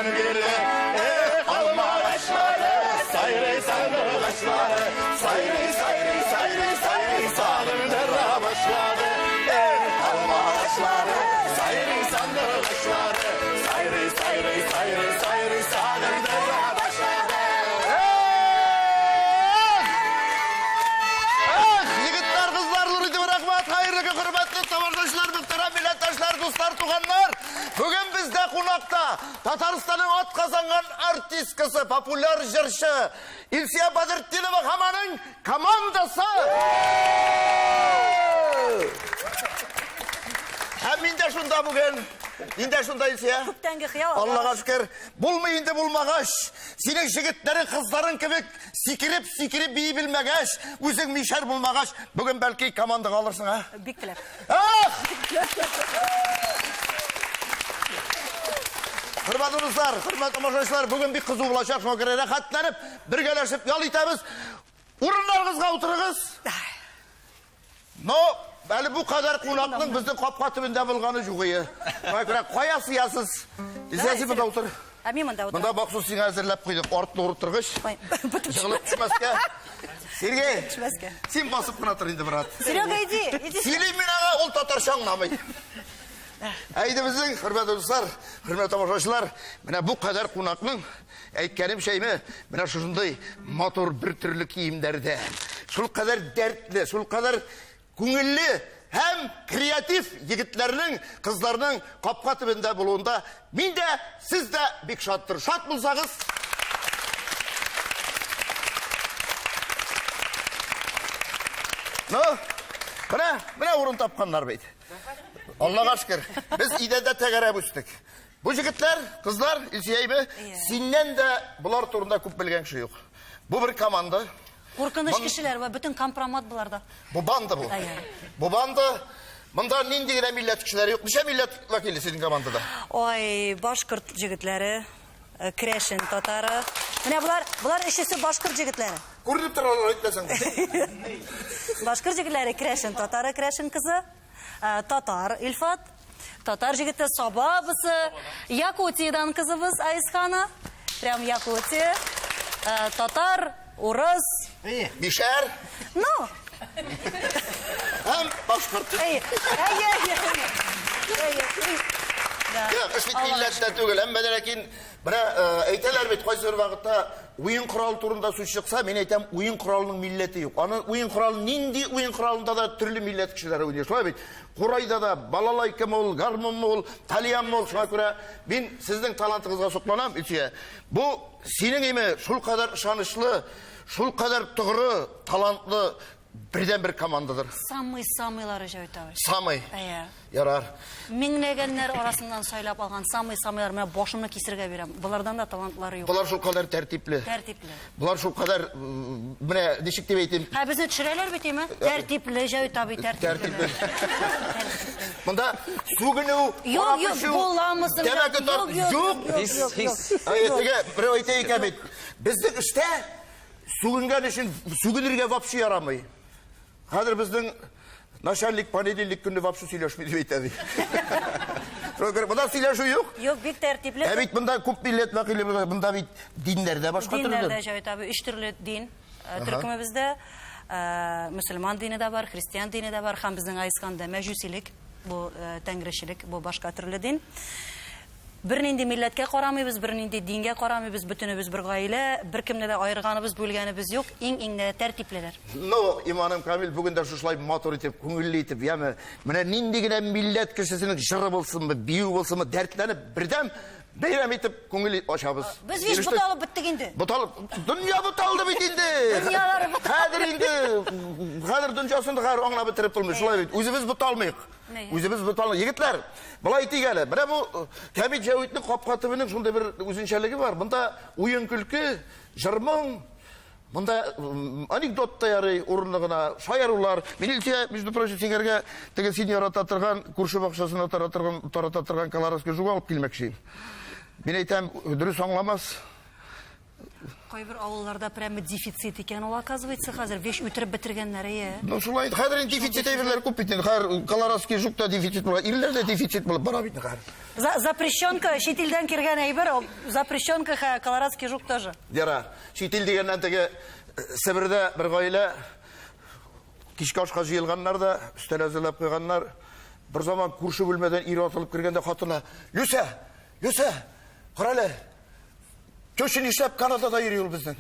Кичәдән бирле. Эх, алмагачлары, сайрый сандугачлары, сайрый, сайрый, сайрый, сайрый, сагындыра башлады. Эх, алмагачлары, сайрый сандугачлары, сайрый, сайрый, сайрый, сайрый, сагындыра башлады. Эх! Эх, егетләр, кызлар, зур итеп рәхмәт, хәерле көн, хөрмәтле тамашачылар, мөхтәрәм милләттәшләр, дуслар, туганнар. Бүген бездә кунакта Татарстанның атказанган артисткасы, популяр җырчы Илсия Бадретдинова һәм аның командасы. Һәм мин дә шунда бүген. Мин дә шунда, Илсия. Күптәнге хыял. Аллага шөкер, булмый инде булмагач, синең җегетләрең, кызларың кебек сикереп-сикереп бии белмәгәч, үзең мишәр булмагач, бүген бәлки командага алырсың, а? Бик теләп. Ах! Хөрмәтле дуслар, хөрмәтле тамашачылар, бүген бик кызу булачак, шуңа күрә рәхәтләнеп, бергәләшеп ял итәбез. Урыннарыгызга утырыгыз. Но әле бу кадәр кунакның безнең капка төбендә булганы юк ие. Шуңа күрә кая сыясыз? Илсөя, син монда утыр. Ә мин монда утырам. Монда махсус сиңа әзерләп куйдык артлы утыргыч. Ой, бөтеп Җыгылып төшмәскә. Сергей, Төшмәскә. син басып кына тор инде, брат. Серега, иди, иди. Сөйлим мин аңа, ул татарча аңламый. Әйде безнең, хөрмәтле дуслар, хөрмәтле тамашачылар, менә бу кадәр кунакның әйткәнемчә әйме, менә шушындый матур бер төрле киемнәрдә, шул кадәр дәртле, шул кадәр күңелле һәм креатив егетләрнең, кызларның капка төбендә булуында мин дә, сез дә бик шаттыр. Шат булсагыз, Ну, менә, менә урын тапканнар бит. Аллага шөкер, без идәндә тәгәрәп үстек. Бу җегетләр, кызлар, Илсөя әйбе, синнән дә болар турында күп белгән кеше юк. Бу бер команда. Куркыныч кешеләр вә бөтен компромат боларда. Бу банда бу. Бу банда. Монда нинди генә милләт кешеләре юк. Ничә милләт вәкиле синең командада? Ой, башкорт җегетләре, э, керәшен татары. Менә болар, болар өчесе башкорт җегетләре. Күренеп тора алар әйтмәсәң дә. Башкорт җегетләре, керәшен татары, керәшен кызы, э, татар Илфат, татар җегете Саба абысы, Якутиядән кызыбыз Айсхана, прям Якутия, э, татар, урыс. Мишәр. Ну. Һәм башкорт. Әйе, әйе, әйе. Әйе. Юк, эш бит милләттә түгел, әмма дә ләкин менә э, әйтәләр бит кайсы бер вакытта уен коралы турында сүз чыкса, мин әйтәм, уен коралының милләте юк. Аны уен коралы нинди уен коралында да төрле милләт кешеләре уйный. Шулай бит. Курайда да балалайкамы ул, гармунмы ул, тальянмы ул. Шуңа күрә мин сезнең талантыгызга сокланам, Илсөя. Бу Синең име шулкадәр ышанычлы, шулкадәр тугры, талантлы бердәнбер командадыр. Самый-самыйлары Җәвит абый. Самый. Әйе. Ярар. Меңләгәннәр арасыннан сайлап алган самый-самыйлар менә башымны кисергә бирәм. Болардан да талантлары юк. Болар шулкадәр тәртипле. Тәртипле. Болар шулкадәр менә ничек дип әйтим? Ә безне төшерәләр бит, име? Тәртипле, Җәвит абый, тәртипле. Тәртипле. Монда сүгенү, Юк, юк, буламы соң? Тәмәке тарт, юк. Хис, хис. Әй, теге берәү әйтә икән бит. Безнең эштә сүгенгән өчен сүгенергә вообще ярамый. Хәзер безнең начальник понедельник көнне вообще сөйләшми дип әйтә ди. Шуңа күрә монда сөйләшү юк. Юк, бик тәртипле. Ә бит монда күп милләт вәкиле, монда бит диннәр дә башка төрле. Диннәр дә, Җәвит абый, өч төрле дин төркемебездә. Мөселман дине дә бар, христиан дине дә бар, һәм безнең Айсканда мәҗүсилек, бу тәңречелек, бу башка төрле дин. Бернинди милләткә карамыйбыз, бернинди дингә карамыйбыз, бөтенебез бер гаилә, беркемне дә аерганыбыз, бүлгәнебез юк, иң-иң тәртиплеләр. Ну, иманым камил, бүген дә шушылай матур итеп, күңелле итеп, яме, менә нинди генә милләт кешесенең җыры булсынмы, бию булсынмы, дәртләнеп, бердәм бәйрәм итеп күңел ачабыз. Без бит буталып беттек инде. Буталып, дөнья буталды бит инде. Дөньялары буталды. Хәзер инде, хәзер дөньясын да хәзер аңлап бетереп булмый, шулай бит. Үзебез буталмыйк. Үзебез буталмыйк. Егетләр, болай итик әле. Менә бу э, Кәмит Җәвитнең капка төбенең шундый бер үзенчәлеге бар. Монда уен-көлке, җыр-моң, Монда анекдот та ярый, урынлы гына, шаярулар. Мин Илсөя, между прочим, сиңәргә теге син ярата торган, күрше бакчасында тарата торган, тарата торган колорадский жук алып килмәкче. Мин әйтәм, дөрес аңламас. Кайбер авылларда прямо дефицит икән ул, оказывается, хәзер веш үтереп бетергәннәр, әйе. Ну, шулай, хәзер инде дефицит әйберләр күп бит инде. Хәзер колорадский жук та дефицит була, ирләр дә дефицит булып бара бит хәзер. За, запрещенка, чит илдән кергән әйбер, ул запрещенка, ха, колорадский жук тоже. Яра, чит ил дигәннән теге Себердә бер гаилә кичке ашка җыелганнар да, өстәл әзерләп куйганнар. Бер заман күрше бүлмәдән ир атылып кергәндә хатыны, Люся, Люся, карале, Теща нишләп Канадада йөри ул безнең?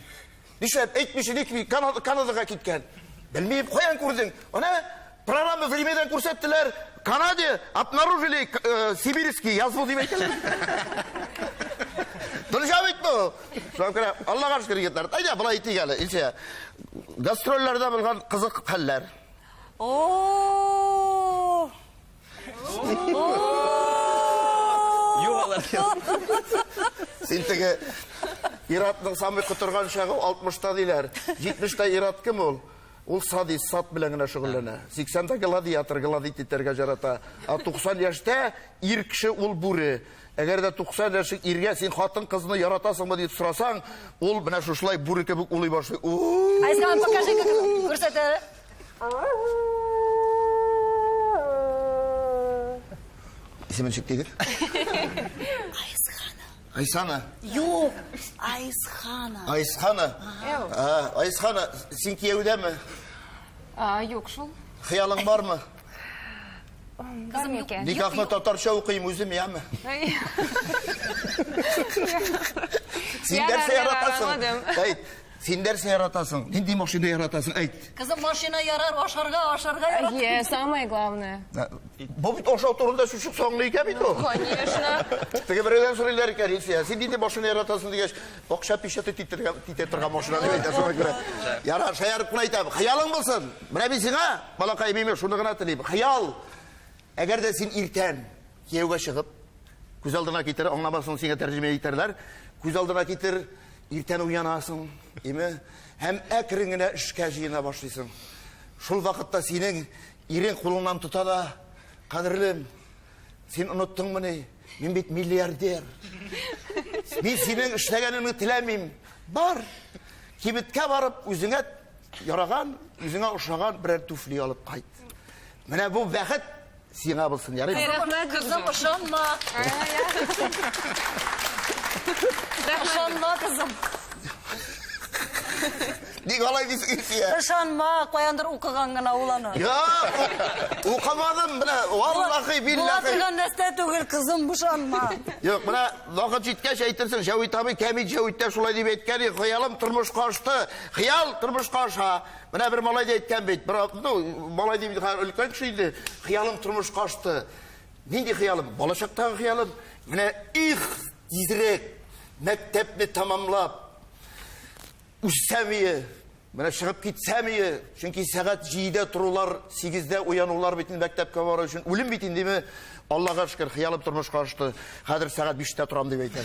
Нишләп әйтмичә нитми Канадага киткән? Белмим, каян күрдең? Ана программа времядан күрсәттеләр. Канаде обнаружили э, сибирский язву дип әйтәләр. Дөрес бит бу. Шуңа күрә Аллага шөкер егетләр. Әйдә, болай итик әле, Илсөя. Гастрольләрдә булган кызык хәлләр. О! Юк алар. Син теге ир-атның самый котырган чагы 60-та диләр. 70-тә ир-ат кем ул? Ул садист, сат белән генә шөгыльләнә. 80-тә гладиатор, гладить итәргә ярата. Ә 90 яшьтә ир кеше ул бүре. Әгәр дә 90 яшьлек иргә син хатын-кызны яратасыңмы дип сорасаң, ул менә шушылай бүре кебек улый башлый. Айзган, покажи, как күрсәт әле. Исеме ничек дидек? Айзхана. Айсана. Юк, Айзхана. Айсхана. Айсхана, син кияүдәме? Юк шул. Хыялың бармы? Бар микән? Никахны татарча укыйм үзем, яме? Син нәрсә яратасың? Әйт, син нәрсә яратасың? Нинди машина яратасың? Әйт. Кызым, машина ярар, ашарга, ашарга ярат. Е, самое главное. Бу бит ашау турында сүз чыкса аңлый икән бит ул. Конечно. Теге берәүдән сорыйлар икән, Илсөя, син нинди машина яратасың дигәч, акча печатать итәргә итә торган машина дип әйтә, шуңа күрә. Ярар, шаярып кына әйтәм. Хыялың булсын. Менә мин сиңа, балакай, мин шуны гына телим. Хыял. Әгәр дә син иртән кияүгә чыгып, күз алдына китер, аңламасаң сиңа тәрҗемә итәрләр. Күз алдына китер, иртән уянасың, име? Һәм әкрен генә эшкә җыена башлыйсың. Шул вакытта синең ирең кулыңнан тота да, кадерлем, син оныттыңмыни? Мин бит миллиардер. Мин синең эшләгәнеңне теләмим. Бар, кибеткә барып, үзеңә яраган, үзеңә ошаган берәр туфли алып кайт. Менә бу бәхет сиңа булсын, ярыймы? Рәхмәт, Кызым, ышанма. Ышанма, кызым. Ник алай дисең, Илсөя? Ышанма, каяндыр укыган гына ул аны. Юк, укымадым, менә, валлахи, Була биллахи. торган нәрсә түгел, кызым, ышанма. Юк, менә вакыт җиткәч әйтерсең, Җәвит абый Кәмит Җәвиттә шулай дип әйткән, хыялым тормышка ашты. Хыял тормышка аша. Менә бер малай да әйткән бит, бер, ну, малай дип өлкән кеше инде, хыялым тормышка ашты. Нинди хыялым? Балачактагы хыялым. Менә их, тизрәк мәктәпне тәмамлап, үссәм ие, менә чыгып китсәм ие, чөнки сәгать 7-дә торулар, 8-дә уянулар бит инде мәктәпкә бару өчен үлем бит инде, Аллага шөкер, хыялым тормышка ашты. Хәзер сәгать 5-тә торам дип әйтә.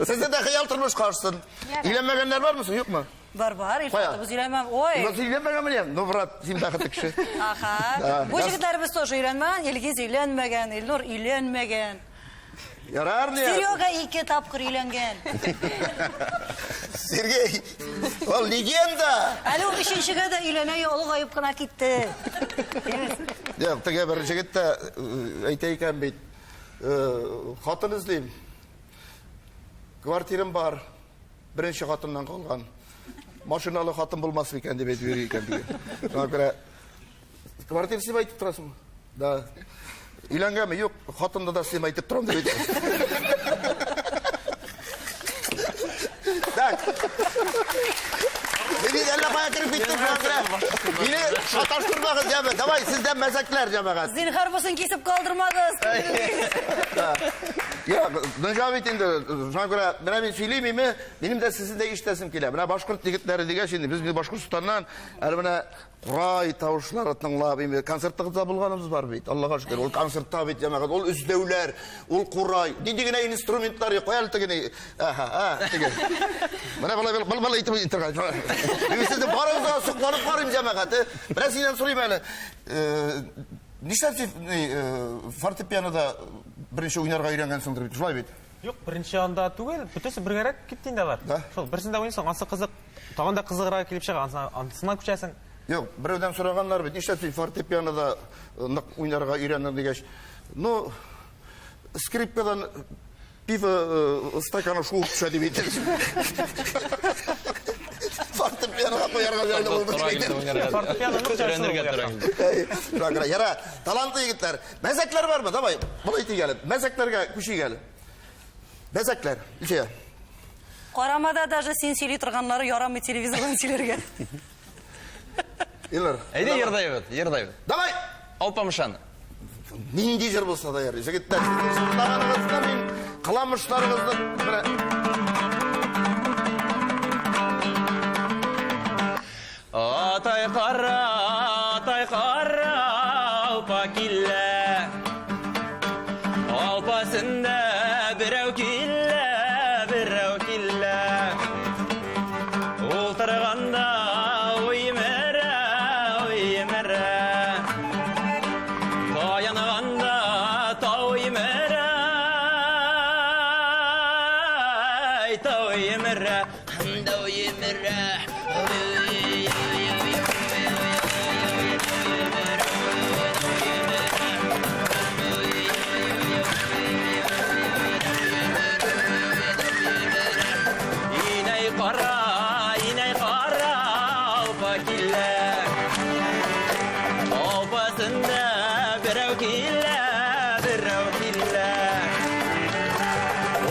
Сездә дә хыял тормышка ашсын. Өйләнмәгәннәр бармы соң, юкмы? Бар, бар, Илфатыбыз өйләнмәгән. Ой. Илфат өйләнмәгәнме? Ну, брат, син бәхетле кеше. Аха. Бу егетләребез тоже өйләнмәгән, Илгиз өйләнмәгән, Илнур өйләнмәгән. Ярар не. Серега ике тапкыр өйләнгән. Сергей, ул легенда. Әле ул өченчегә дә өйләнә, олыгаеп кына китте. Юк, теге бер җегет тә әйтә икән бит. Хатын эзлим. Квартирам бар. Беренче хатыннан калган. Машиналы хатын булмас микән дип әйтеп йөри икән теге. Шуңа күрә квартира син әйтеп торасыңмы? Да. Өйләнгәнме? Юк, хатынны да син әйтеп торам дип әйтә. Так. Мин әллә кая кереп киттем, шуңа күрә. Мине шаташтырмагыз, яме. Давай, сездән мәзәкләр, җәмәгать. Зинһар бусын кисеп калдырмагыз. Юк, дөнья бит инде, шуңа күрә менә мин сөйлим име, минем дә сезне дә ишетәсем килә. Менә башкорт егетләре дигәч инде, без Башкортстаннан, әле менә курай тавышлары тыңлап, инде концертта булганыбыз бар бит, Аллага шөкер. Ул концертта бит, җәмәгать, ул өзләүләр, ул курай, нинди генә инструментлар юк, кая әле тегене, аһа, а, теге. Менә болай, болай, болай итеп итергә. Мин сезне барыгызга сокланып карыйм, җәмәгать. Менә синнән сорыйм әле. Нишләп син фортепианода беренче уйнарга өйрәнгәнсеңдер бит, шулай бит? Юк, беренче анда түгел, бөтенесе бергәрәк китте инде алар. Да? Шул берсендә уйныйсың, ансы кызык, тагын да кызыграк килеп чыга, ансына, ансына күчәсең. Юк, берәүдән сораганнар бит, нишләп син фортепианода э, нык уйнарга өйрәндең дигәч, ну, скрипкадан пиво э, стаканы шуып төшә дип әйтә. Фортепианога куярга җайлы булды дип әйтә. Фортепиано нык җайлы Өйрәнергә ул тора яктан. инде. Әй, Шуңа Яра, талантлы егетләр. Мәзәкләр бармы? Давай, болай итик әле. Мәзәкләргә күчик әле. Мәзәкләр. Илсөя. Карамада даже син сөйли торганнары ярамый телевизордан сөйләргә. Илнар. Әйдә, йырдайбыз, йырдайбыз. Давай! Алпамышаны. Нинди җыр булса да ярый. Җегетләр, сезнең җырлаганыгызны мин кыламышларыгызны менә Атай кара, атай кара, алпа килә. Алпасында берәү килә, берәү килә. Ултырганда уймәрә, уймәрә. Таянганда тау имәрә, тау имәрә, тау имәрә. Инәй кара, инәй кара, алпа килә. Алпасында берәү килә, берәү килә.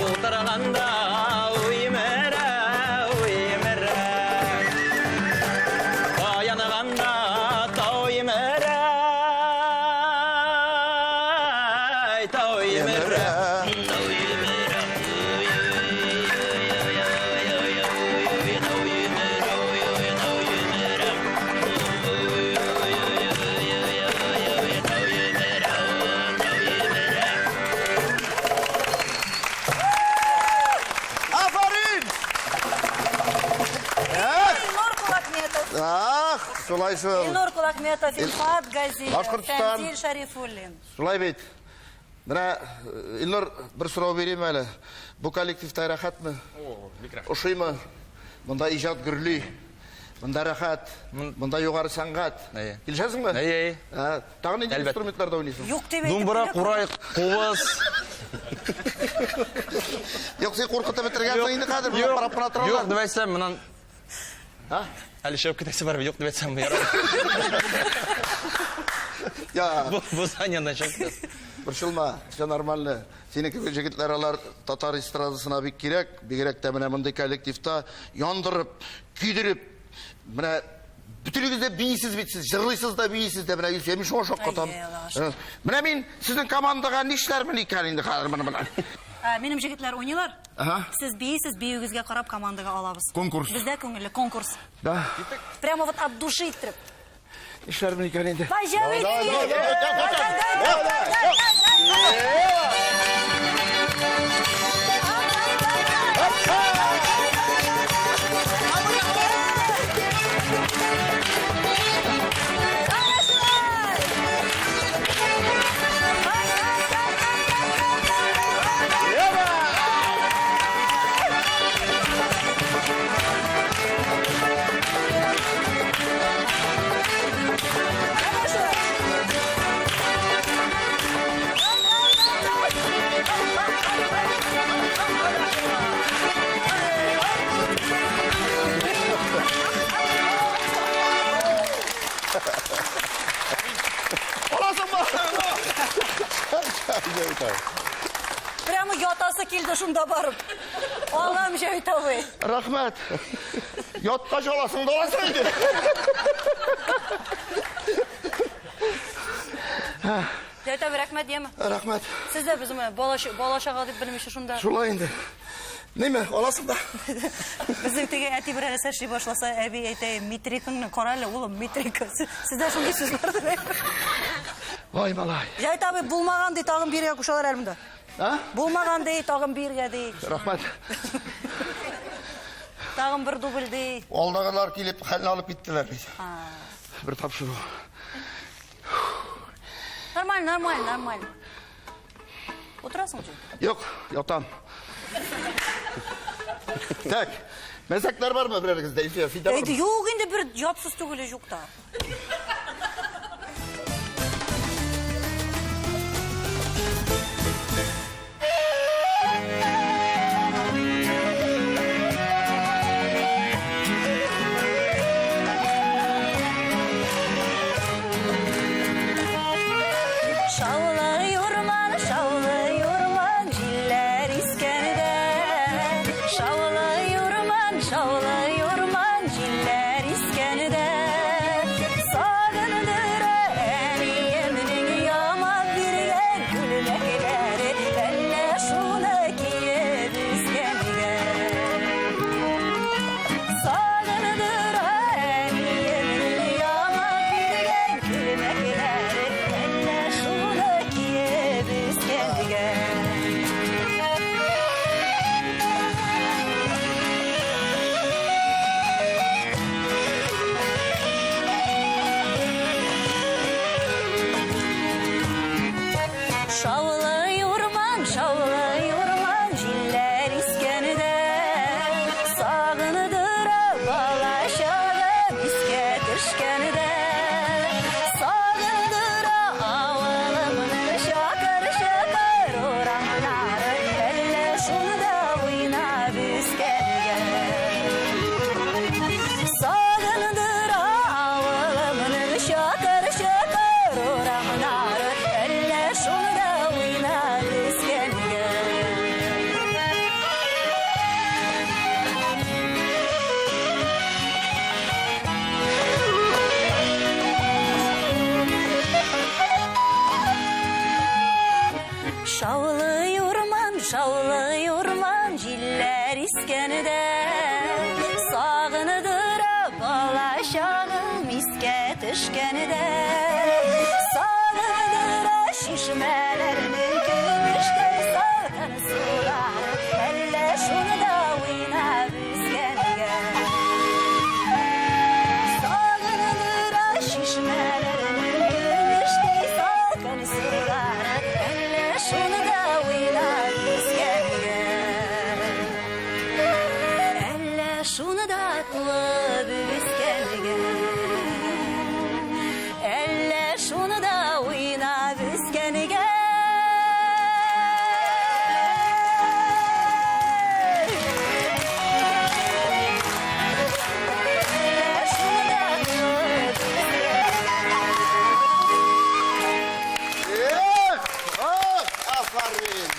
Утырганда уймәрә, уймәрә. Таянганда тау имәрә, тау имәрә. Афарин! Эх! Илнур Кулахметов. Ах, шулай шул. Илнур Кулахметов, Илфат Газиев, Башкортстан. Фәнзил Шәрифуллин. Шулай бит. Менә э, Илнур, бер сорау бирим әле. Бу коллективта рәхәтме? Ошыймы? Монда иҗат гөрли. Монда рәхәт. Монда югары сәнгать. Әйе. Килешәсеңме? Әйе, әйе. Ә, Тагын нинди Әлбәттә. инструментларда уйныйсың? Юк дип әйтеп Думбыра, килә. курай, кубыз. Юк, син куркытып бетергәнсең инде хәзер. Монда карап кына Юк, торалар. дип әйтсәм, моннан Һа? әле чыгып китәсе бар, юк дип әйтсәм, ярар. Я, Бу бу зданиядән чыгып китәсе. борчылма, все нормально. Синең кебек җегетләр алар татар эстрадасына бик кирәк. Бигрәк тә менә мондый коллективта яндырып, көйдереп, менә бөтенегез дә бийсез бит сез, җырлыйсыз да бийсез дә, менә Илсөя, мин шуңа шаккатам. Әйе, Аллага шөкер. Э, Менә мин сезнең командага нишләрмен икән инде хәзер менә менә. Ә, Минем җегетләр уйныйлар. Ага. Сез бийсез, биюегезгә карап командага алабыз. Конкурс. Бездә күңелле конкурс. Да. Прямо вот от души иттереп. Нишләрмен икән инде? Пожалуйста. Давай, давай, давай, давай, давай, давай. Аласыңмы? Прямо ятасы килде шунда барып. Алам Җәвит абый. Рәхмәт. Яткач аласың да аласың инде. Җәвит абый, рәхмәт, яме. Рәхмәт. Сез дә безне бала бала чага дип белмичә шунда. Шулай инде. Ниме, аласың да. Безнең теге әти бер нәрсә эшли башласа, әби әйтә, метрикаңны кара әле, улым, метрика. Сездә шундый сүз бар дип. Вай малай. Җәвит абый, булмаган ди, тагын биргә кушалар әле монда. А? Булмаган ди, тагын биргә ди. Рәхмәт. Тагын бер дубль ди. Алдагылар килеп хәлне алып киттеләр бит. Бер тапшыру. Нормально, нормально, нормально. Утырасың җәүдәт? Юк, ятам. Так, мәзәкләр бармы берәрегездә? Илфия, синдә Әйде, бармы? юк инде бер ятсыз түгел, юк та. Шаулый урман, шаулый урман, җилләр искәндә. Шаулый урман, шаулый урман, җилләр искәндә. Сагындыра әниемнең ямап биргән күлмәкләре, әллә шуны киеп үскәнгә. Сагындыра әниемнең ямап биргән күлмәкләре, әллә шуны киеп үскәнгә. Шаулый урман, шаулый урман, җилләр искәндә. Сагындыра бала чагым искә төшкәндә. Сагындыра авылымның чакыр-чакыр урамнары, әллә шунда уйнап үскәнгә. Сагындыра авылымның чакыр-чакыр урамнары, әллә шунда уйнап үскәнгә. Шаулый урман, шаулый урман, җилләр искәндә. Сагындыра бала чагым искә төшкәндә. Сагындыра чишмәләрнең көмештәй салкын сулары, әллә шунда уйнап үскәнгә. Сагындыра чишмәләрнең көмештәй салкын сулары, әллә шунда уйнап үскәнгә. Әллә шунда туып үскәнгә. Әллә шунда уйнап үскәнгә. Әллә шунда туып Эх, ах, афәрин.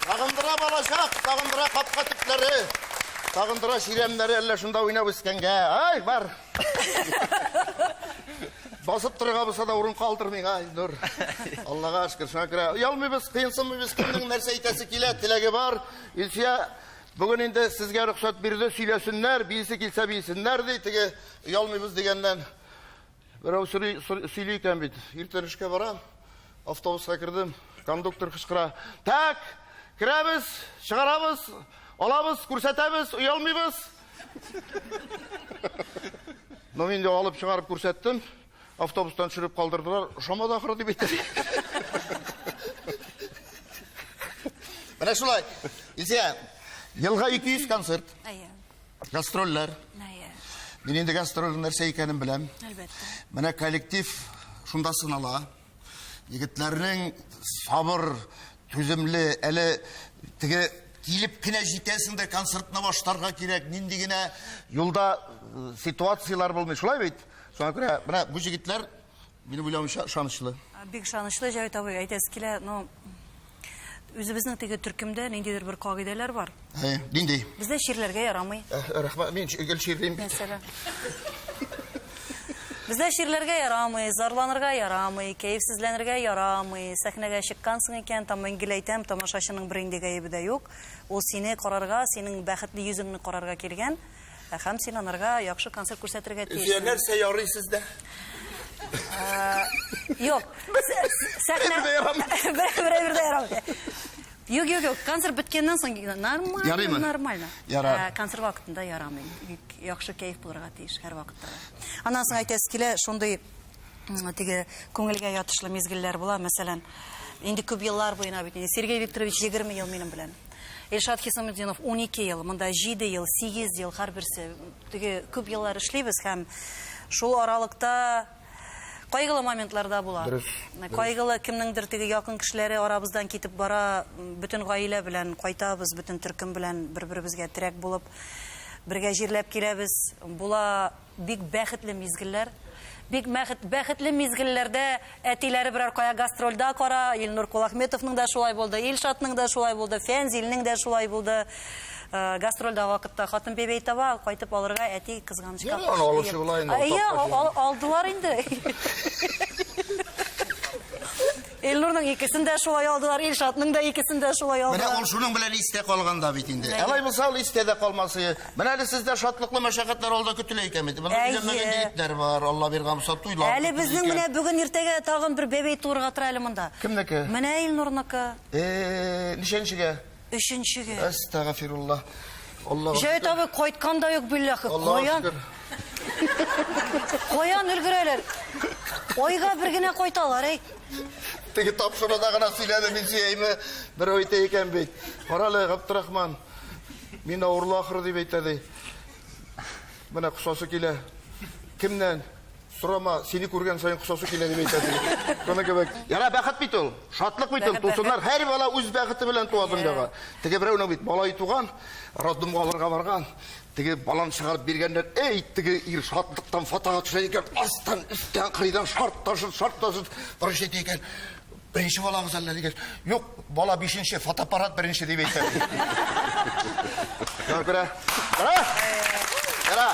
Сагындыра балачак, сагындыра капка төпләре, сагындыра чирәмнәре әллә шунда уйнап үскәнгә. Ай, бар. Басып торырга булса да урын калдыр миңа, Илнур. Аллага шөкер, шуңа күрә оялмыйбыз, кыенсынмыйбыз, кемнең нәрсә әйтәсе килә, теләге бар. Илсөя, бүген инде сезгә рөхсәт бирде, сөйләсеннәр, биесе килсә биесеннәр ди, теге оялмыйбыз дигәннән. Берәү сөйли икән бит. Иртән эшкә барам, автобуска кердем, кондуктор кычкыра. Так, керәбез, чыгарабыз, алабыз, күрсәтәбез, оялмыйбыз. Ну, мин дә алып чыгарып күрсәттем. Автобустан төшереп калдырдылар. Ошамады ахры дип әйтте. Менә шулай. Илсөя, елга 200 концерт, Әйе, гастрольләр. әйе, Мин инде гастрольнең нәрсә икәнен беләм. әлбәттә. Менә коллектив шунда сынала. Егетләрнең сабыр, түземле, әле теге килеп кенә җитәсең дә концертны башларга кирәк, нинди генә юлда ситуацияләр булмый. Шулай бит? Шуңа күрә менә бу җегетләр минем уйлавымча ышанычлы. Бик ышанычлы, Җәвит абый, әйтәсе килә, но үзебезнең теге төркемдә ниндидер бер кагыйдәләр бар. Ә, нинди? Бездә чирләргә ярамый. Рәхмәт, мин гел чирлим бит. Мәсәлән. Бездә чирләргә ярамый, зарланырга ярамый, кәефсезләнергә ярамый. Сәхнәгә чыккансың икән, там мин гел әйтәм, тамашачының бер инде гаебе дә юк. Ул сине карарга, синең бәхетле йөзеңне карарга килгән. Һәм син анарга яхшы концерт күрсәтергә Илсөя, тиешсең. нәрсә ярый сездә? Юк. Сәхнә Бер дә ярамый. Бер бер дә ярамый. Юк, юк, юк. Концерт беткәннән соң нормально, Ярыймы? нормально. Ярар. Концерт вакытында ярамый. Бик яхшы кәеф булырга тиеш һәр вакытта. да. Аннан соң әйтәсе килә, шундый теге күңелгә ятышлы мизгелләр була, мәсәлән, Инде күп еллар буена бит инде. Сергей Викторович 20 ел минем белән. Илшат Хисаметдинов 12 ел, монда 7 ел, 8 ел һәрберсе. Теге күп еллар эшлибез һәм шул аралыкта кайгылы моментлар да була. Дөрес, Кайгылы кемнеңдер теге якын кешеләре арабыздан китеп бара, бөтен гаилә белән кайтабыз, бөтен төркем белән бер-беребезгә терәк булып, бергә җирләп киләбез. Була бик бәхетле мизгелләр. Бик бәхетле мизгелләрдә әтиләре берәр кая гастрольдә кара, Илнур Кулахметовның да шулай булды, Илшатның да шулай булды, Фәнзилнең дә шулай булды. Гастрольдә вакытта хатын бәбәй таба, кайтып алырга әти кызганычка Ярар, аны алучы була инде, Әйе, тапкач инде. алдылар инде. Илнурның икесен дә шулай алдылар, Илшатның да икесен дә шулай Менә алдылар. ул шуның белән истә калган да бит инде. Әйе. Алай булса ул истә дә калмасы. Менә әле сездә шатлыклы мәшәкатьләр алда көтелә икән бит. Монда Әйе. өйләнмәгән егетләр бар, Алла биргән булса туйлар. Әле көтелә безнең икән. менә бүген иртәгә тагын бер бәбәй туырга тора әле монда. Кемнеке? Менә Илнурныкы. Ничәнчегә? Өченчегә. Әстәгъфирулла. Аллаһ. Җәвит абый кайткан да юк билләһи. Аллаһ Каян? шөкер. Каян өлгерәләр? Айга бер генә кайталар, әй. Теге тапшыруда гына сөйләде мин сөйәйме? Берәү әйтә икән бит. Карале, Габдрахман. Мин авырлы ахыры дип әйтә ди. Менә косасы килә. Кемнән? Сорама, сине күргән саен косасы килә дип әйтә ди. Шуның кебек. Яра бәхет бит ул. Шатлык бит ул. Бәхет, Тусыннар һәр бала үз бәхете белән туа дөньяга. Теге берәүнең бит малай туган, роддомга алырга барган. Теге баланы чыгарып биргәннәр, эй, теге ир шатлыктан фатага төшә икән, астан, өстән, кырыйдан шарт ташып, шарт ташып, беренче әйтә икән. Беренче балагыз әллә дигән. Юк, бала бишенче, фотоаппарат беренче дип әйтә. Шуңа күрә, Яра! Яра!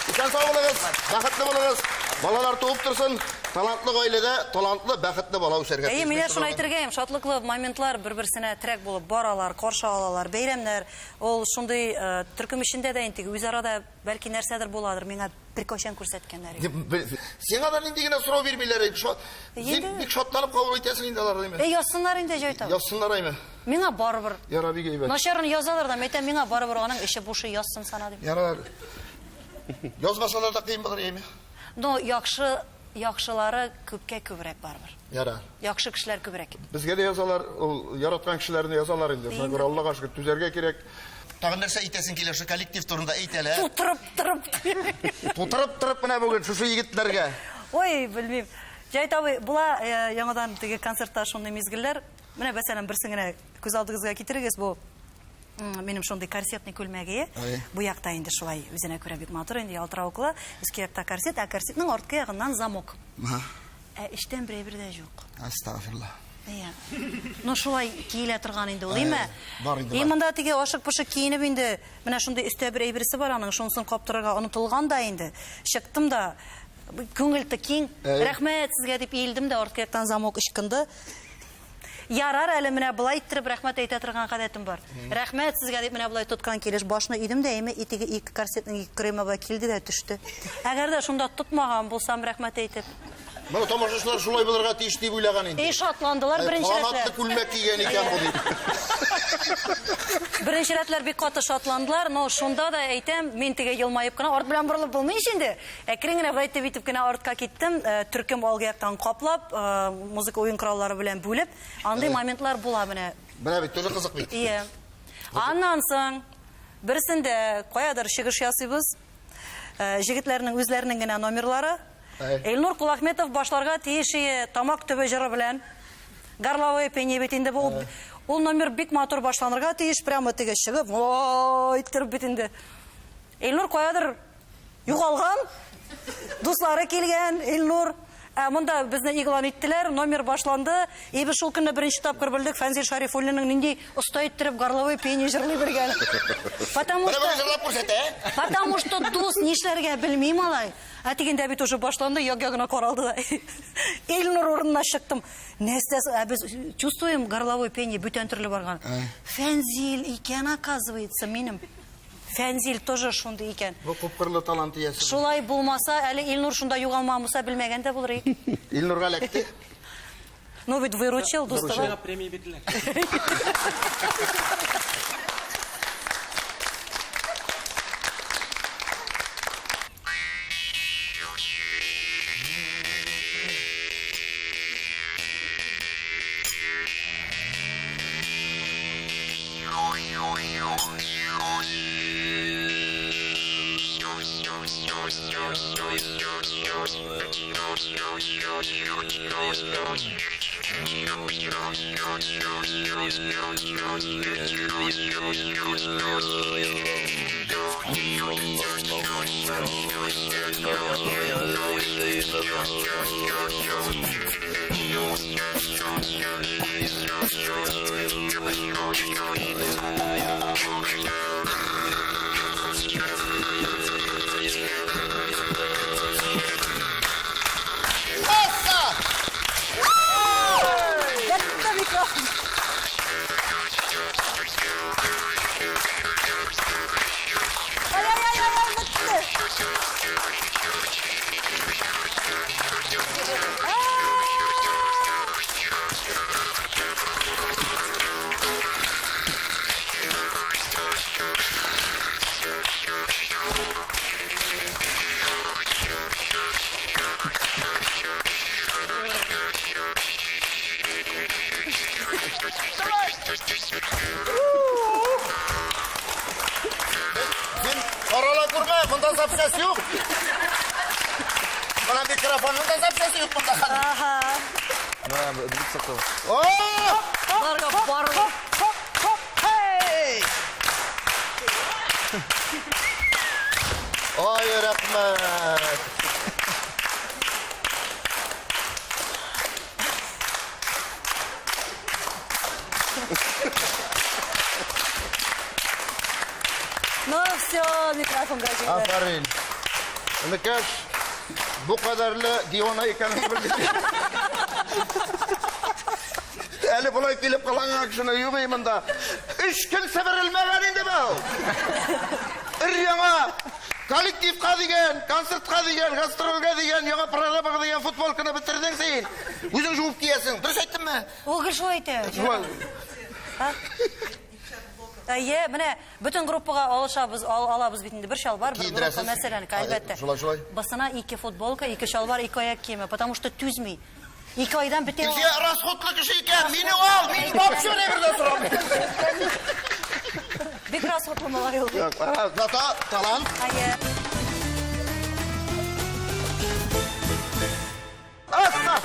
Исән сау булыгыз, бәхетле булыгыз. Балалар туып торсын. Талантлы гаиләдә талантлы, бәхетле бала үсәргә Әйе, тиеш. менә шуны әйтергә һәм шатлыклы моментлар бер-берсенә терәк булып баралар, каршы алалар, бәйрәмнәр. Ул шундый төркем эчендә дә инде үзара да бәлки нәрсәдер буладыр, миңа беркайчан күрсәткәннәр юк. Сиңа да нинди генә сорау бирмиләр. Син Инде. бик шатланып кабул итәсең инде аларны, әйме? Әй, язсыннар инде Җәвит абый. Язсыннар, әйме? Миңа барыбер. Яра, бик әйбәт. Начарын язалар да, әйтәм, миңа барыбер аның эше бушы язсын сана дип. Ярар. Язмасалар да кыен булыр, әйме? Но яхшы, яхшылары күпкә күбрәк барыбер. Ярар. Яхшы кешеләр күбрәк. Безгә дә язалар, ул яраткан кешеләрне язалар инде. Шуңа күрә Аллага шөкер, түзәргә кирәк. Тагын нәрсә әйтәсең килә шул коллектив турында әйт әле. Тутырып торып. Тутырып торып менә бүген шушы егетләргә. Ой, белмим. Җәвит абый, була яңадан теге концертта шундый мизгелләр. Менә мәсәлән, берсен генә күз алдыгызга китерегез, бу минем шундый корсетный күлмәге. Әй. Бу якта инде шулай үзенә күрә бик матур инде ялтыравыклы. Өске якта корсет, ә корсетның арткы ягыннан замок. Аһа. Ә эчтән берәй бер дә юк. Астагфирулла. Әйе. Ну шулай киелә торган инде ул, әйме? Әй, бар инде, И бар. монда теге ашык-пошык киенеп инде, менә шундый өстә бер әйберсе бар аның, шунысын каптырырга онытылган да инде. Чыктым да, күңел киң. Әй. Рәхмәт сезгә дип иелдем дә, арткы яктан замок ычкынды. Ярар әле менә болай иттереп рәхмәт әйтә торган гадәтем бар. Рәхмәт сезгә дип менә болай тоткан килеш башны идем дә, әйме, итеге ике корсетның ике кырыйма болай килде дә төште. Әгәр дә шунда тотмаган булсам рәхмәт әйтеп. Менә тамашачылар шулай булырга тиеш дип уйлаган инде. Эй, шатландылар Әй, беренче Канатлы рәтләр. күлмәк кигән икән бу дип. Беренче рәтләр бик каты шатландылар, но шунда да әйтәм, мин теге елмаеп кына арт белән борылып булмый ич инде. Әкрен генә болай итеп итеп кенә артка киттем, төркем алгы яктан каплап, музыка уен кораллары белән бүлеп, андый моментлар була менә. Менә бит тоже кызык бит. Ие. Аннан соң берсендә каядыр чыгыш ясыйбыз. Җегетләрнең үзләренең генә номерлары. Әй. Илнур Кулахметов башларга тиеш ие тамак төбе җыры белән. Горловое пение бит инде бу. Ул номер бик матур башланырга тиеш, прямо теге чыгып, ой, иттереп бит инде. Илнур каядыр югалган, дуслары килгән, Илнур. Ә монда безне игълан иттеләр, номер башланды. И без шул көнне беренче тапкыр белдек Фәнзил Шарифуллинның нинди оста иттереп горловое пение җырлый белгәнен. Потому Менә что бүген җырлап күрсәтә. Потому что дус нишләргә белми малай. Ә тегендә бит уже башланды, як-ягына каралды да. Илнур урынына чыктым. Нәрсә, ә без чувствуем горловое пение бүтән төрле барган. Фәнзил икән, оказывается, минем. Фәнзил тоже шундый икән. Бу күпкырлы талант иясе. Шулай булмаса, әле Илнур шунда югалмаган булса, белмәгән дә булыр идек. Илнурга эләкте. Ну бит выручил, дустым. Миңа премия бирделәр. Асса! Бетте микрофон. Ай, ай, ай, ай, ай, бетте. Син карала күрмә, монда запчасть юк. Менә микрофонның да запчасте юк монда хәзер. Ага. Менә бик сакал. О! Барга барга. Хоп, хоп, хей! Ай, рәхмәт. Ну все, микрофонга җибәр. Афәрин. Энекәш, бу кадәрле дивана икәнен белдем. Әле болай килеп кыланган кешене юк и монда. Өч көн себерелмәгән инде бу. Өр-яңа коллективка дигән, концертка дигән, гастрольгә дигән, яңа программага дигән футболканы бетердең син. Үзең жуып киясең. Дөрес әйттемме? Ул гел шулай әйтә. Шулай. Әйе, менә бөтен группага алышабыз, ал, алабыз бит инде. Бер чалбар, бер группа, Киендерәсез? мәсәлән, әлбәттә. Шулай, шулай. Басына ике футболка, ике чалбар, ике аяк киеме, потому что түзми. Ике айдан бетә. Илсөя расходлы кеше икән, мине ал, мин вообще не бер дә сорамыйм. Бик расходлы малай ул. Зато талант. Әйе. Асса!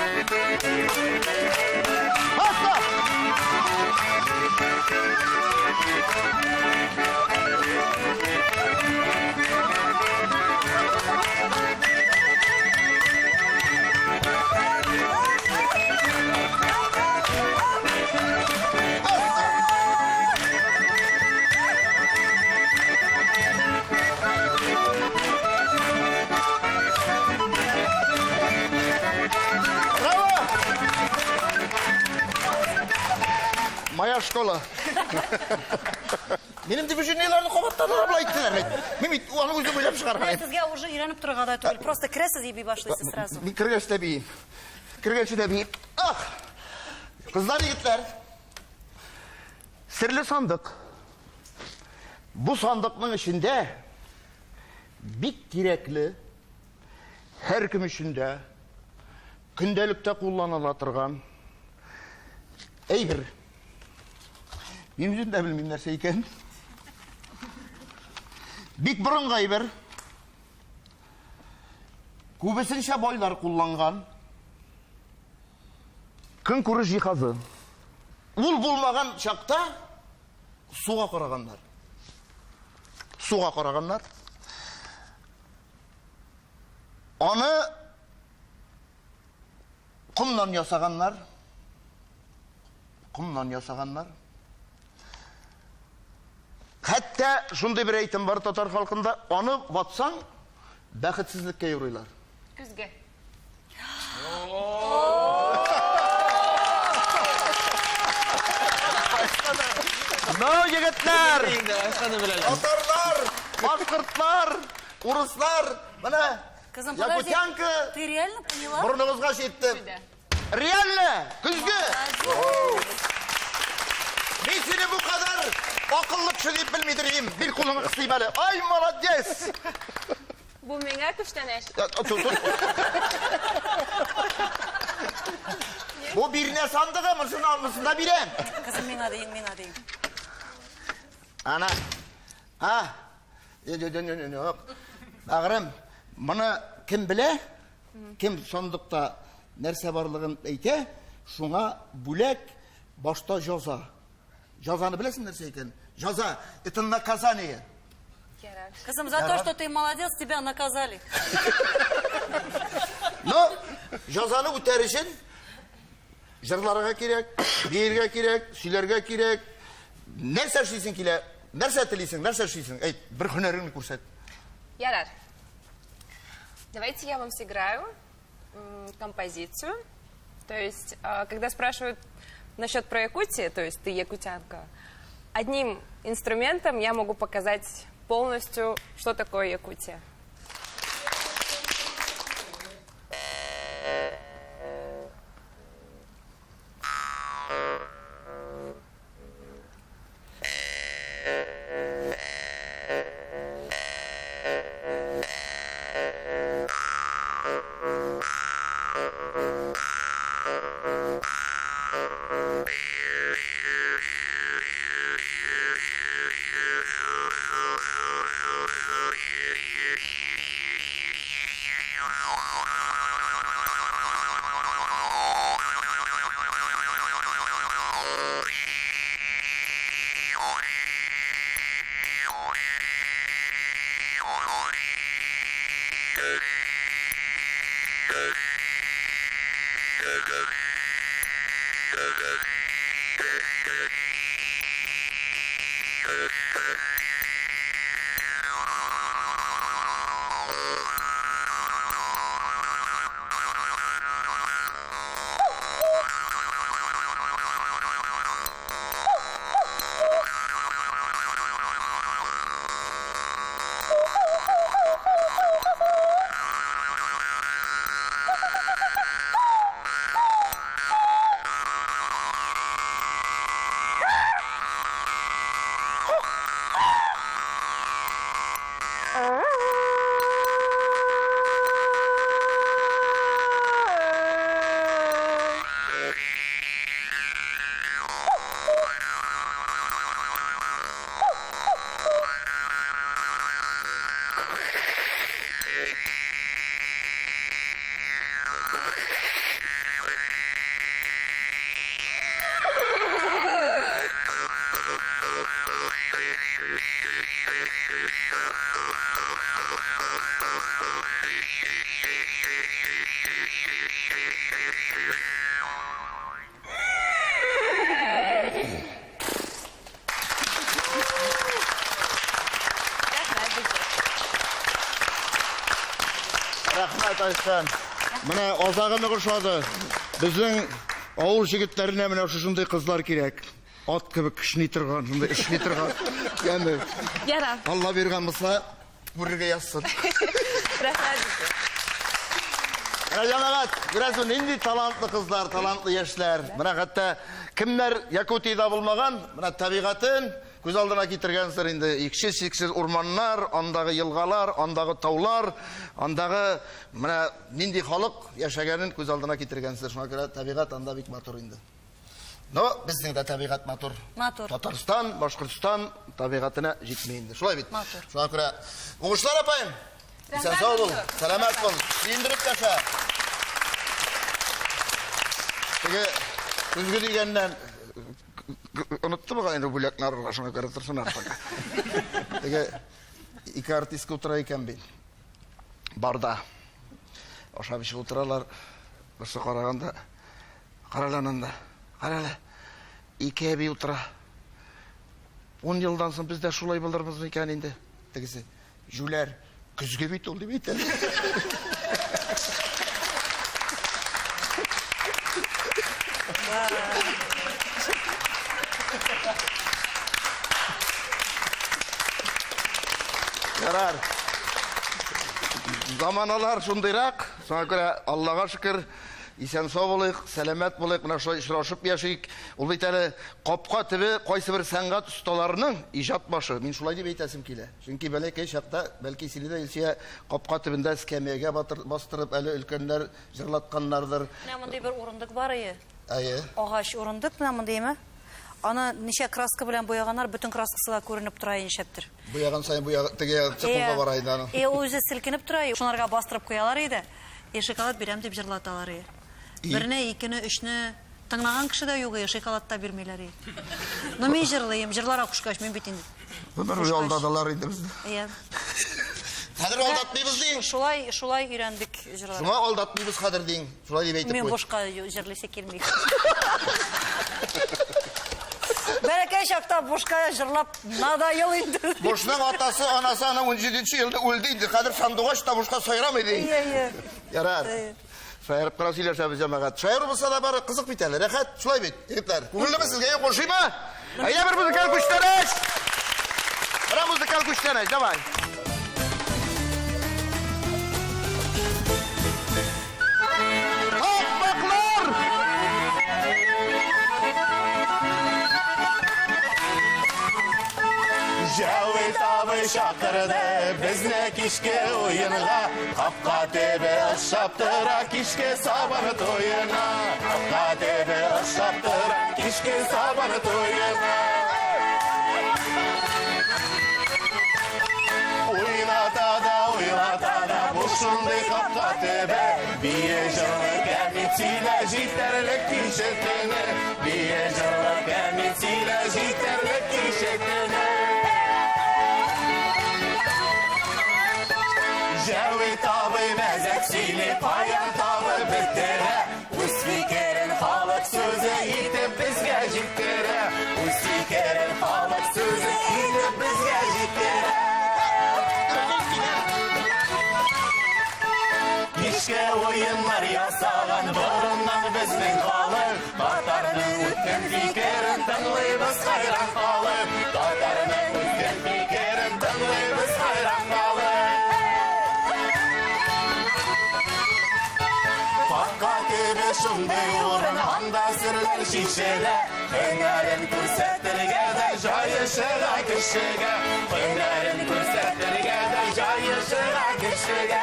Асса! Браво! Моя школа. Минем движениеләрне кабаттадылар, болай иттеләр бит. Мин бит аны үзем уйлап чыгарган Менә идем. сезгә уже өйрәнеп торырга да түгел. Просто керәсез и бий башлыйсыз сразу. Мин кергәч тә биим. Кергәч тә биим. Ах! Кызлар, егетләр. Серле сандык. Бу сандыкның эчендә бик кирәкле, һәркем өчен дә көндәлектә кулланыла торган әйбер. Мин үзем дә белмим нәрсә икән. Бик борынгы әйбер. Күбесенчә байлар кулланган. Көнкүреш җиһазы. Ул булмаган чакта суга караганнар. Суга караганнар. Аны комнан ясаганнар. Комнан ясаганнар. Хәтта шундый бер әйтем бар татар халкында, аны ватсаң, бәхетсезлеккә юрыйлар. Көзге. Ну, егетләр! Инде Айханы беләләр. Татарлар, башкортлар, урыслар, менә Кызым, подожди. якутянка Ты реально поняла? борыныгызга җитте. Реально, көзге. Мин сине бу кадәр акыллы кеше дип белмидер идем. Бир кулыңны кысыйм әле. Ай, молодец! Бу миңа күчтәнәч. Тот, тот. Бу бирнә сандыгы, монысын да бирәм. Кызым, миңа дим, миңа дим. Ана. А. Бәгърем, моны кем белә? Кем сандыкта нәрсә барлыгын әйтә, шуңа бүләк башта җаза. Җазаны беләсең нәрсә икән? Җаза это наказание. Кызым, за то, что ты молодец, тебя наказали. Но җазаны үтәр өчен җырларга кирәк, биергә кирәк, сөйләргә кирәк. Нәрсә эшлисең килә? Нәрсә телисең? Нәрсә эшлисең? Әйт, бер һөнәреңне күрсәт. Ярар. Давайте я вам сыграю композицию. То есть, когда спрашивают насчет про Якутию, то есть ты якутянка, одним инструментом я могу показать полностью, что такое Якутия. Рәхмәт, Айхан. Менә азагы нык ошады. Безнең авыл җегетләренә менә шушындый кызлар кирәк. Ат кебек кешни торган, шундый эшли торган. Яме. Ярар. Алла биргән булса, күрергә язсын. Рәхмәт. Менә җәмәгать, күрәсең, нинди талантлы кызлар, талантлы яшьләр. Менә хәтта кемнәр Якутиядә булмаган, менә табигатен күз алдына китергәнсер инде. Иксез-чиксез урманнар, андагы елгалар, андагы таулар, андагы менә нинди халык яшәгәнен күз алдына китергәнсер. Шуңа күрә табигать анда бик матур инде. Но безнең дә табигать матур. Матур. Татарстан, Башкортстан табигатенә җитми инде. Шулай бит? Матур. Шуңа күрә уңышлар апаем. Исән сау бул, сәламәт бул. Сөендереп таша. Теге көзге дигәннән онытты бугай инде бүләкне алырга, шуңа күрә торсын артык. Теге ике артистка утыра икән бит. Барда. Ашап эчеп утыралар. Берсе караганда, карале ананда, карале. Ике әби утыра. Ун елдан соң без дә шулай булырбыз микән инде? Тегесе, җүләр, көзге бит ул дип әйтә. Ярар. Заманалар шундыйрак, шуңа күрә Аллага шөкер, исән сау булыйк, сәламәт булыйк, менә шулай очрашып яшик. Ул бит әле капка төбе кайсы бер сәнгать осталарының иҗат башы. Мин шулай дип әйтәсем килә. Чөнки бәләкәй чакта, бәлки сине дә Илсөя капка төбендә эскәмиягә бастырып, әле өлкәннәр җырлатканнардыр. Менә мондый бер урындык бар ие. Әйе. Агач урындык менә мондыймы? Аны ничә краска белән буяганнар, бөтен краскасы да күренеп тора нишләптер. Буяган саен буя теге циклга бара иде аның. И ул үзе селкенеп тора, шунарга бастырып куялар иде. И шоколад бирәм дип җырлаталар. Берне, икене, өчне тыңлаган кеше дә юк, шоколад та бирмиләр. Ну мин җырлыйм, җырларга кушкач, мин бит инде. Гомер буе алдадылар инде безне. Иә. Хәзер алдатмыйбыз диң. Шулай, шулай өйрәндек җырларга. Шуңа алдатмыйбыз хәзер диң. Шулай дип әйтеп Мин куй. бушка җырлыйсы килми. Бәләкәй чакта бушка җырлап надоел инде. Бушның атасы, анасы аны 17 елда үлде инде. Хәзер сандугач та бушка сайрамый ди. Иә, иә. Ярар. Шаярып кына сөйләшәбез җәмәгать. Шаяру булса да бары кызык бит әле. Рәхәт, шулай бит, егетләр. Күңеллеме сезгә? Юк, ошыймы? Әйдә бер музыкаль күчтәнәч. Бер музыкаль күчтәнәч, давай. Такмаклар! Җәвит абый чакырды безне кичке уенга. Капка төбе ошап тора кичке сабан туена. Капка төбе ошап тора кичке сабан туена. Уйната да, уйлата да бу шундый капка төбе. Бие җырлы кәмит сөйлә җитәрлек кичектене. Бие җырлы кәмит сөйлә җитәрлек кичектене. Җәвит абый мәзәк сөйли, каян табып бетерә. Үз фикерен халык сүзе итеп безгә җиткерә. Үз фикерен халык сүзе итеп безгә җиткерә. Кичке уеннар ясаган борыннан безнең халык. Татарның үткен фикерен тыңлыйбыз хайран калып. Татарның үткен фикерен тыңлыйбыз хайран калып. Капка төбе шундый урын, анда серләр чишелә. Һөнәрен күрсәтергә дә җае чыга кешегә. Һөнәрен күрсәтергә дә җае чыга кешегә.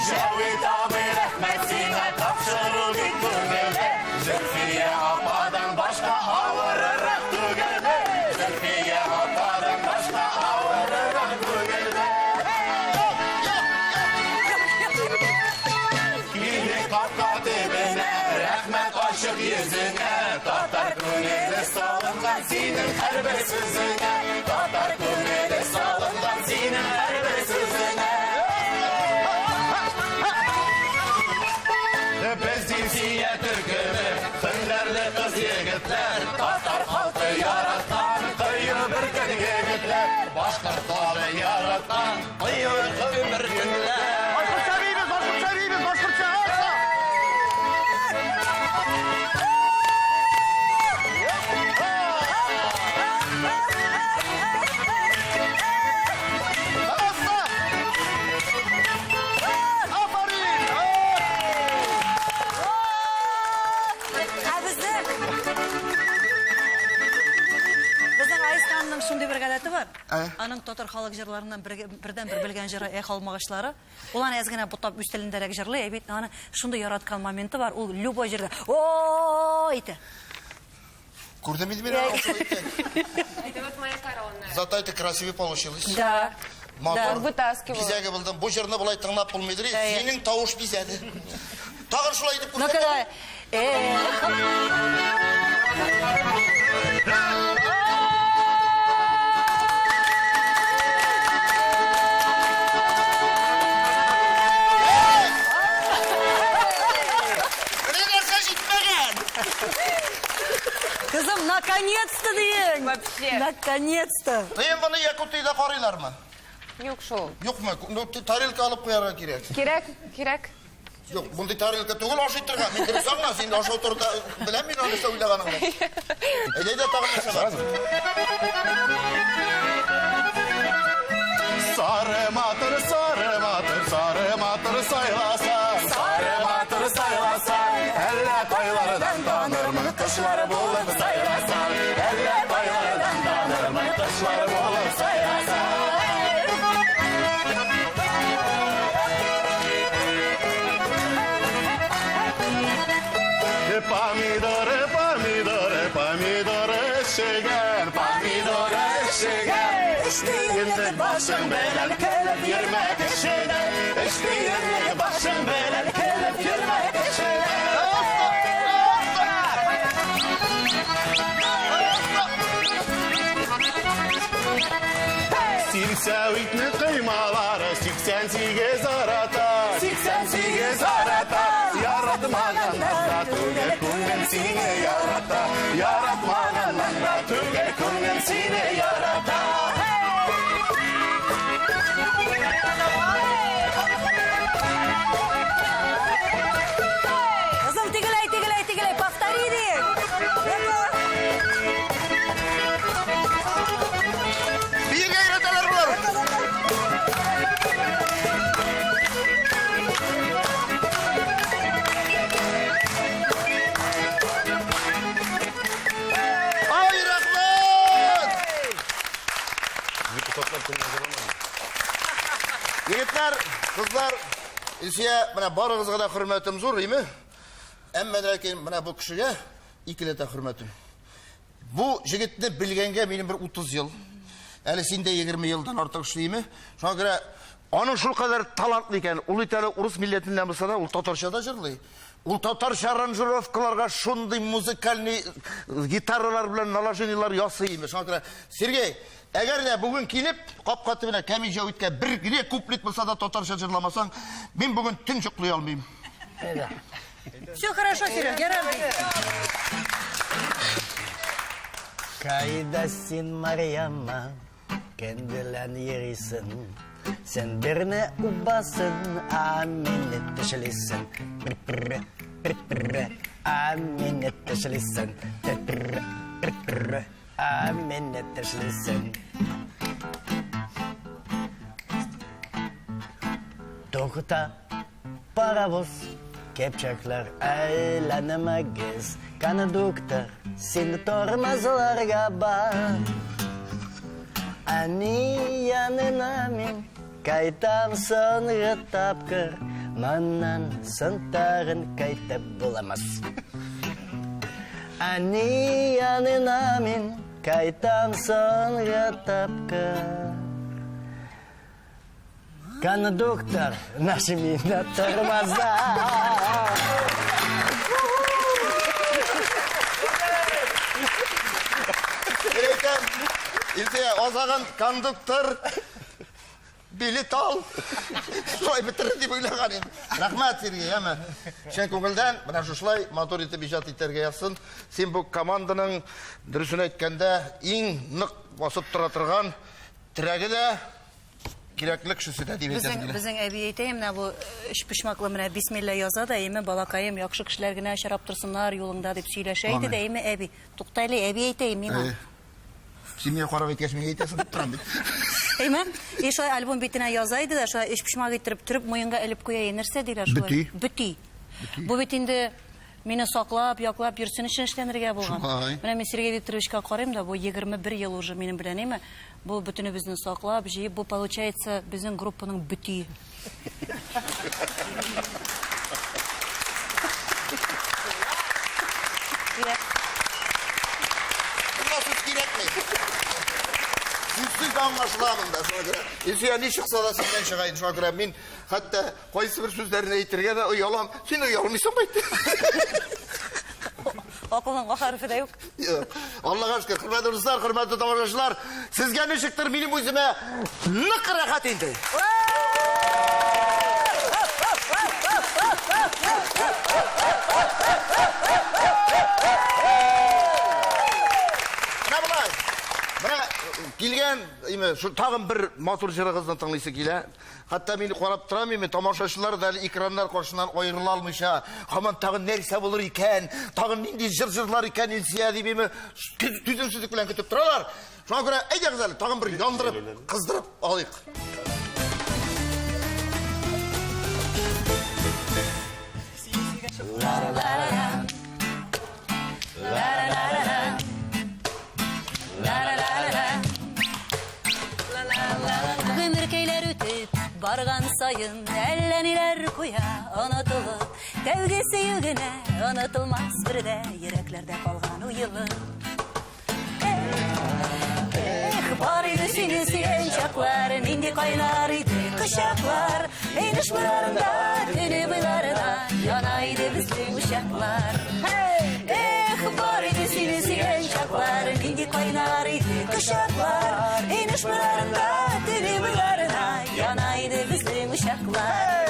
Җәвит абый, рәхмәт сиңа, тапшыру бик күңелле. Зөлфия ападан башка авырырак түгелме? Зөлфия ападан башка авырырак түгелме? Килде капка төбенә, рәхмәт ачык йөзеңә. Татар күңеле салынган синең һәрбер сүзеңә. Татар күңеле салынган синең һәрбер сүзеңә. Без Зөлфия төркеме, һөнәрле кыз егетләр, татар халкы яраткан кыю бөркет егетләр, башкорт халкы яраткан кыю бөркетләр. Башкортча биибез, башкортча биибез, башкортча. Алса! Алса! Афарин! Ә безнең Айстанның шундый бер гадәте бар. Ә? Аның татар халык җырларыннан бердән-бер белгән җыры Эх алмагачлары. Ул аны әз генә бутап үз телендәрәк җырлый, ә бит аны шундый яраткан моменты бар. Ул любой җирдә о итә. Күрдем инде мин аны шулай икән. Это вот моя корона. Зато это красиво получилось. Да. Матур. Вытаскивала. Бизәге булдым. Бу җырны болай тыңлап булмыйдыр. Әйе. Синең тавыш бизәде. Тагын шулай итеп Ну күрсәт. когда эх Менә нәрсә җитмәгән. Кызым, наконец-то дигән. Вообще. Наконец-то. Тыйын моны Якутиядә карыйлармы? Юк шул. Юкмы? Ну, тарелка алып куярга кирәк. Кирәк, кирәк. Юк, мондый тарелка түгел ашый торган. Мин дөрес аңла, син ашау турында беләм мин аны нәрсә уйлаганыңны. Әйдә, әйдә, тагын нәрсә бар? Сары матур, сары матур, сары матур сайласа, сары матур сайласа, әллә кайлардан танырмын, кошлар булып сайраса, әллә кайлардан танырмын, кошлар булып сайраса. Эчегән, помидоры эчегән. Өч тиенлек башың белән көлеп йөрмә кешедән. Өч тиенлек башың белән көлеп йөрмә кешедән. Силсәвитне коймалары 88 арата. 88 арата. Яратмаганнар да түгел, күңел сине ярата. Яратмаганнар да түгел, күңел сине ярата. Кызым, тегеләй, тегеләй, тегеләй, повтори ди. Биергә өйрәтәләр болар. Ай, рәхмәт! Егетләр, кызлар, Илсөя, менә барыгызга да хөрмәтем зур, име? Әмма ләкин менә бу кешегә икеләтә хөрмәтем. Бу җегетне белгәнгә минем бер 30 ел. Әле син дә 20 елдан артык эшлиме? Шуңа күрә аның шул кадәр талантлы икән. Ул бит әле урыс милләтеннән булса да, ул татарча да җырлый. Ул татарча аранжировкаларга шундый музыкальный гитаралар белән наложениелар ясый име. Шуңа күрә, Сергей, әгәр дә бүген килеп, капка төбенә Кәми Җәвиткә бер генә куплет булса да татарча җырламасаң, мин бүген төн йоклый алмыйм. Все хорошо, Серег, ярар. Кайда син, Марьяма, кем белән йөрисең? Син берне убасын, а мине тешлисең. Пр-пр, пр-пр, а мине тешлисең. Пр-пр, пр-пр, а мине тешлисең. Тукта, паровоз, кепчәкләр әйләнмәгез. Кондуктор, син тормозларга бар. Әни янына мин кайтам соңгы тапкыр. Моннан соң тагын кайтып буламас. Әни янына мин кайтам соңгы тапкыр. Кондуктор, нажми на тормоза. Мин әйтәм, Илсөя, азагын кондуктор билет ал. Шулай бетерер дип уйлаган идем. Рәхмәт, Сергей, әмма чын күңелдән менә шушылай матур итеп иҗат итәргә язсын. Син бу команданың, дөресен әйткәндә, иң нык басып тора торган терәге дә, кирәкле кешесе дә дип әйтәсем Безнең, килә. безнең әби әйтә, менә бу өчпочмаклы менә бисмилла яза да, әйме, балакаем, яхшы кешеләр генә очрап торсыннар юлыңда дип сөйләшә иде дә, әйме, әби. Туктале, әби әйтә миңа. Син миңа карап әйткәч, миңа әйтәсең дип торам бит. Әйме? И шулай альбом битенә яза иде дә, шулай өчпочмак иттереп төреп муенга элеп куя. Нәрсә диләр шулай? Бөти. Бөти. Бу бит инде мине саклап, яклап йөрсен өчен эшләнергә булган. Шулай. Менә мин Сергей Викторовичка карыйм да, бу 21 ел уже минем белән, әйме? Бу бөтенебезне саклап, җыеп, бу получается безнең группаның бөтие. Монда сүз кирәкми. Сүзсез дә аңлашыла монда. Шуңа күрә Илсөя ни чыкса да синнән чыга инде. Шуңа күрә мин хәтта кайсы бер сүзләрне әйтергә дә оялам. Син оялмыйсың бит. Акылның А хәрефе дә юк. Юк. Аллага шөкер, хөрмәтле дуслар, хөрмәтле тамашачылар, сезгә ничектер минем үземә нык рәхәт инде. Менә болай. Менә килгән, име, шу тагын бер матур җырыгызны тыңлыйсы килә. Хәтта мин карап торам, име, тамашачылар да әле экраннар каршыннан аерыла алмыйча, һаман тагын нәрсә булыр икән, тагын нинди җыр җырлар икән Илсөя дип, име, түземсезлек белән көтеп торалар. Шуңа күрә әйдәгез әле, тагын бер яндырып, кыздырып алыйк. Гомеркәйләр үтеп барган саен әллә ниләр куя онытылып, тәүге сөю генә онытылмас бер дә йөрәкләрдә калган уелып. чаклар, нинди кайнар иде кочаклар. Инеш буйларында, төне буйларында яна иде безнең учаклар. Эх, бар иде сине сөйгән чаклар, нинди кайнар иде кочаклар. Инеш буйларында, төне буйларында яна иде безнең учаклар.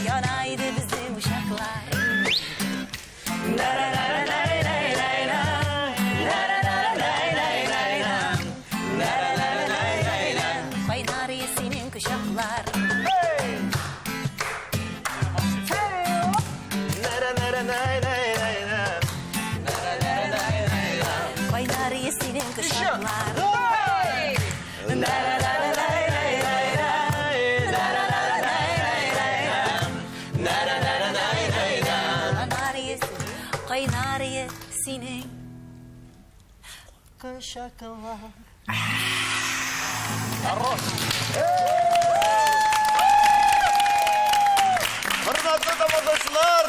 Яна иде безнең учаклар. Кайнар иде синең кочаклар. Кайнар иде синең кочаклар. Кайнар иде, кайнар иде синең Кочаклар. Хөрмәтле тамашачылар,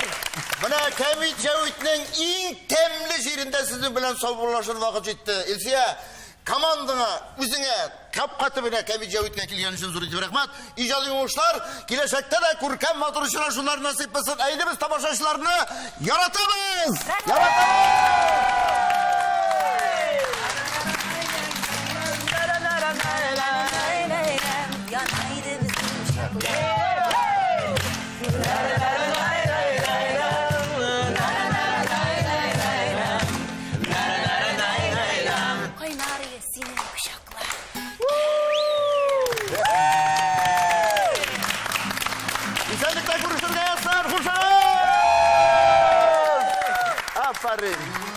менә Кәмит Җәвитнең иң тәмле җирендә сезнең белән саубуллашыр вакыт җитте. Илсия, командаңа, үзеңә, капка төбенә Кәмит Җәвиткә килгән өчен зур итеп рәхмәт. Иҗади уңышлар, киләчәктә дә күркәм матур очрашулар насыйп булсын. Әйдә без тамашачыларны яратабыз! Яратабыз! Яна иде безнең учаклар. Кайнар иде синең кочаклар. Исәнлектә күрешергә язсын! Хушыгыз! Афәрин!